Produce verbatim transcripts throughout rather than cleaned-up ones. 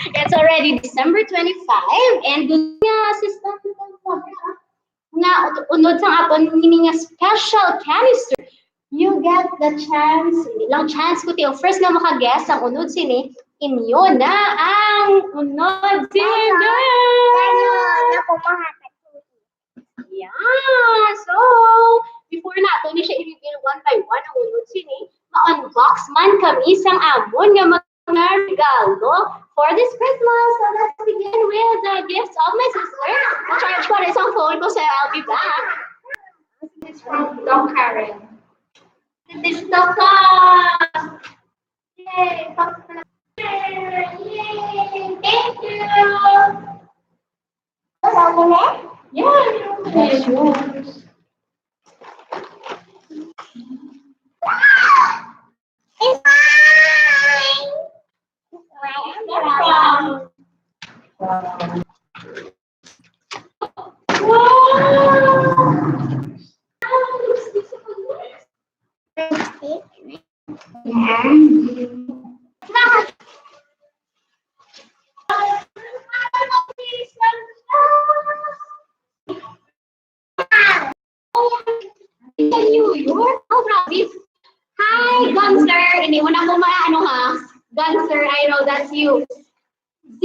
It's already December twenty-five, and good nga, sister, nga ut-, unod sa aton ini nga special canister, you get the chance, hindi lang chance, kundi ang first nga maka-guess ang unod sini, inyo na ang unod sini. Daniel, ako mahatag. Yeah, so, before nato ni siya i-reveal one by one ang unod sini, ma-unbox man kami sang amon nga mga regalo for this Christmas. So, let's begin with the gifts of my sister. Ma-charge ko rin sa phone ko, so I'll be back. This is from Doc Karen. This is Doc Karen. Yay! Yay! Thank you! Wala mo na? Yeah. Thank you. It's mine! It's mine. Wow! New York? Oh, grabe. Hi, Gunster. Hindi mo na ko maano, ha? Gunster, I know that's you. Z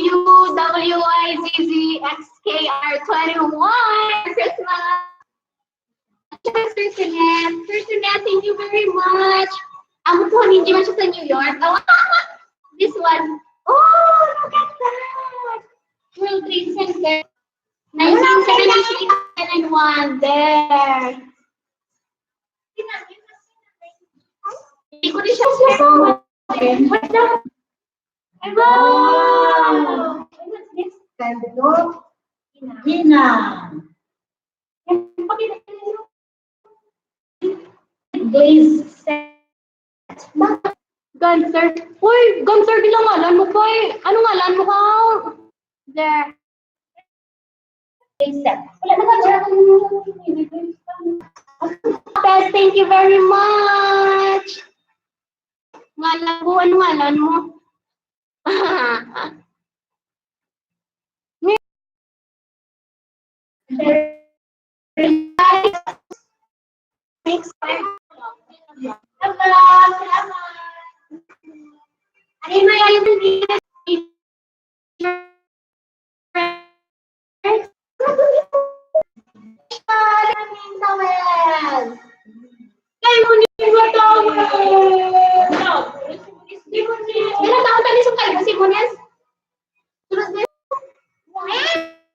U W I Z Z X K R twenty-one. Christmas. Christmas, Christmas, thank you very much. Ang kuha ninyo man siya sa New York. Oh, this one. Oh, look at that. World Trade Center. Nineteen seventy-six and one. There. Hindi ko din siya siya. What's that? Wow! Ganda. Glaze set. Ganser. Uy, Ganser, di lang ngalan mo, boy. Ano ngalan mo ka? There. Glaze set. Wala na ba siya? Yes, thank you very much. Ngalan ko, ano ngalan mo? Next. Ano yung may Kay mo ni Matawag. Ilang taon ka ni sa kay si Munes? Sunod na yun.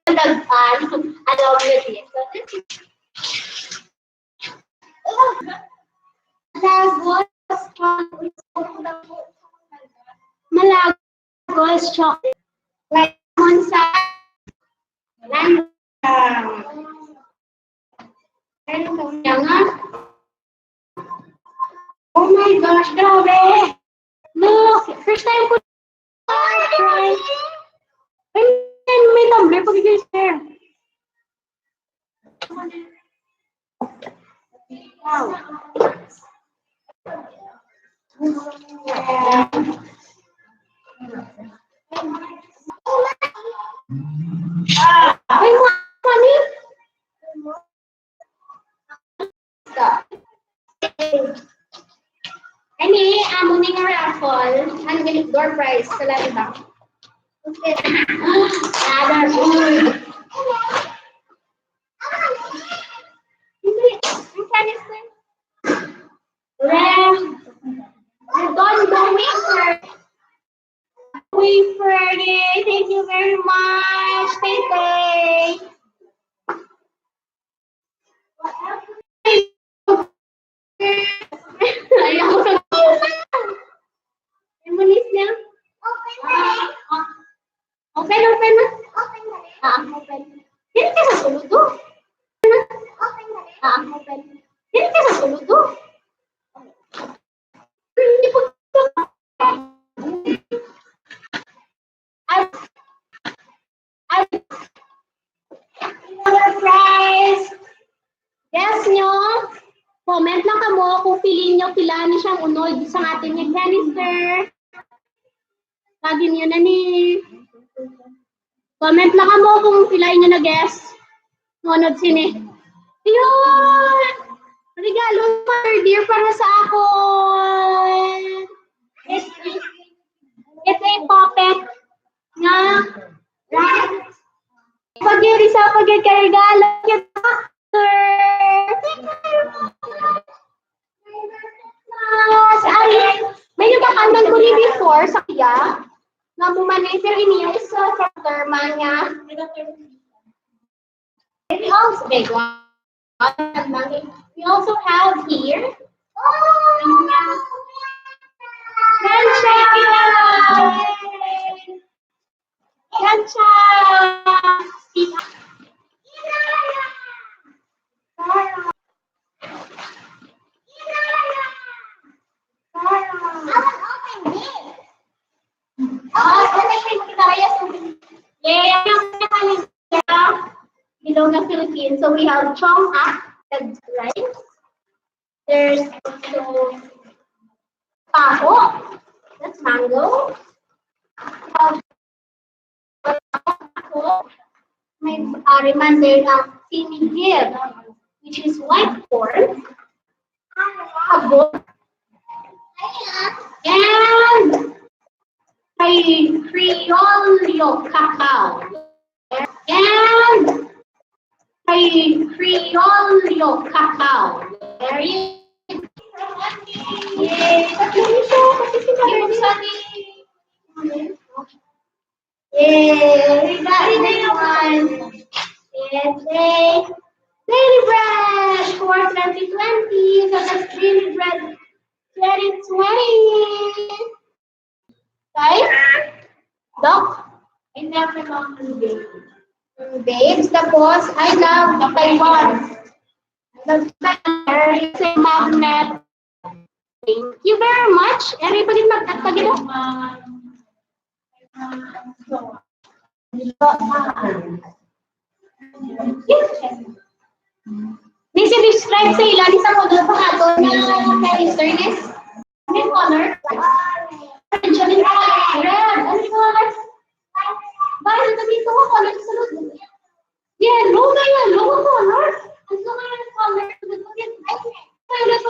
Nag-, ah, I love you, dear. Malagos. Malagos chocolate. Lemon sa, lemon sa, lemon sa, oh my gosh, grabe. Look, first time ko. Ay, may tumbler, pag-share. Wow. Ay, mami. Ani, amo ni nga raffle, ano gani, door prize sa Land Bank. Okay. Ada, uy. Hindi, ang canister. Red. Don, Don Wafer. Wafer, yay. Thank you very much. Thank you. Ayaw sa Imulis niya? Open, open na. Ah, open. Dili ka sa sulod, oh. Ah, open. Dili ka sa sulod, oh. Ay, ay, surprise! Guess nyo, comment lang kamo kung feeling nyo pila ni siyang unod sa atin ni canister. Lagi niyo na ni. Comment lang mo kung pila inyo na-guess. Ngunod sini. Yun! Regalo ni Mother Dear para sa akon. It's, it's a puppet nga rat. Pag yun, isa pag yun ka regalo. Yes, ay, may nagakandang ko ni before sa iya, nga mo man eh, pero ini yung sa German nga. We also, wait, what? We also have here. Oh, Grandchild! Grandchild! Hello, the Philippines. So we have chong ak, that's rice. There's also paho, that's mango. May uh, reminder of sinigir, which is white corn. Abo. And kay Criollo Cacao. And kay Criollo Cacao. There you go. Yay! Congratulations! Kasi si Mother Yay! Yay! We got this one. It's a daily bread for twenty twenty. So that's daily bread twenty twenty. Kay Doc? I never know the name. Babes, tapos, I love Taiwan. I love Taiwan. It's a magnet. Thank you very much. Eri, pagin magtatagin mo. Nisi describe sa ila ni sa model pa ato na kay Ernest. Ano yung color? Orange. Ano yung color? Red. Ano yung color? Violet. Ano yung color? Sunod. Yellow na yellow ang color. Ano yung color? Violet.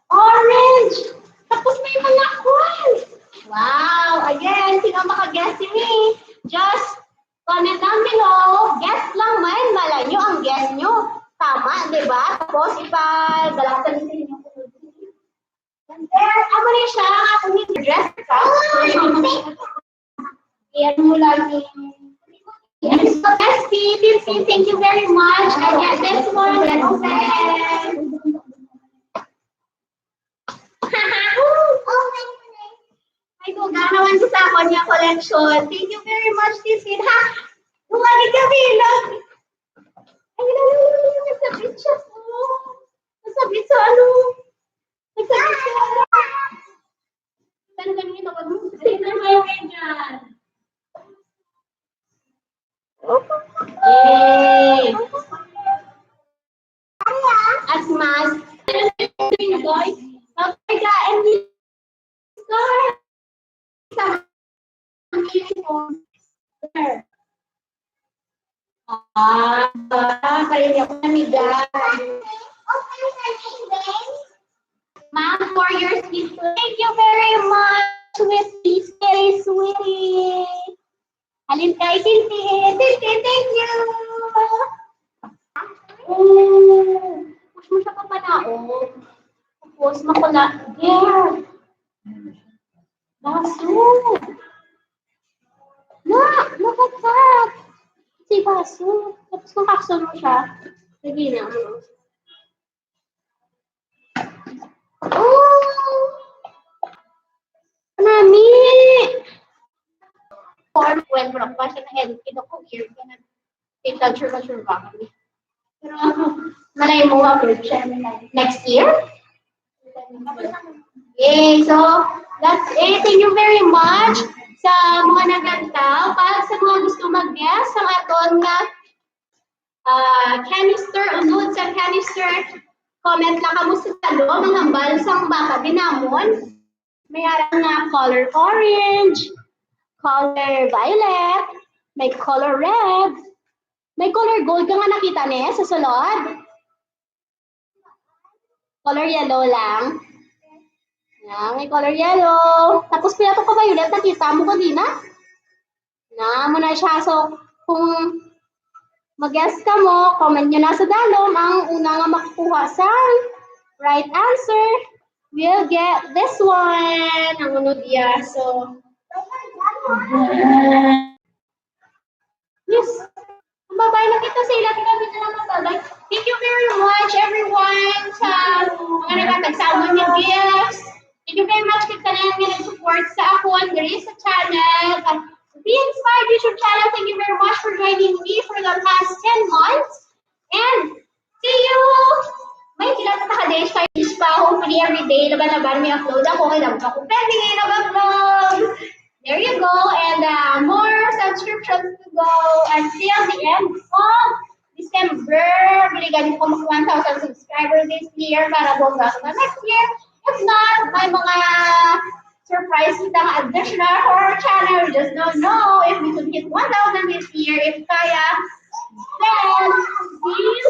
Orange! Tapos may mga kwan! Wow! Again, sino maka-guess si me? Just comment down below. Guess lang man. Malay nyo ang guess nyo. Tama, di ba? Tapos ipadala sa inyo. And then, amo na siya. Ang akong dress ka. Ayan mo lang yung Yes, so, S P, P P, thank you very much. I get this one. Let's open. Ay, dugang naman ko sa akon nga collection. Thank you very much, Tiffin. Ha? Bumalik ka, Bilog. Ay, nagsabit siya po. Nagsabit sa ano? Nagsabit sa ano? Saan ka nito? Wag mo. Sino may dyan? Yay! As mas. Boy, okay ka, and Ah, kaya niya ako namiga. Ma'am, for your sister. Thank you very much, sweetie. Very sweet. Halin kay Tintin. Tintin, thank you. Oh, push mo siya papanaog. Tapos makula. There. Baso. Na, look at that. Si baso. Tapos makakson mo siya. Lagi na, ano. Oh! Nami! Form, well, bro, pa siya na edit. Kita ko, year ko na. Kita, sure, sure ba kami? Pero, malay mo, ako, siya, next year? Yay! So, that's it. Thank you very much sa mga naglantaw. Para sa mga gusto mag-guess, sa aton nga ah, canister, unod sa canister Comment lang kamo sa talo, mga hambal sang bata din namon. May ara nga color orange, color violet, may color red, may color gold ka nga nakita ni sa sulod. Color yellow lang. Yan, may color yellow. Tapos pila to ka violet nakita mo kanina? Na, mo na siya. So, kung mag-guess ka mo, comment nyo na sa dalom. Ang una nga makakuha sa right answer will get this one. Ang unod iya. So, yes. Ang babay na kita sa ila. Tingnan nyo na lang, ang babay. Thank you very much, everyone, sa mga nagkatagsawan ng gifts. Thank you very much kay tanan nga nag-support sa akon diri sa channel. At Be Inspired YouTube channel, thank you very much for joining me for the past ten months. And see you! May sila sa Takadesh pa, pa. Hopefully every day, laban-laban may upload ako. Kaya dapat ako pending eh, nag-upload. There you go. And uh, more subscriptions to go. Until the end of December, buligan ko mag one thousand subscribers this year para bongga ko na next year. If not, may mga surprise kita nga additional for our channel. We just don't know if we could hit one thousand this year. If kaya, then, see you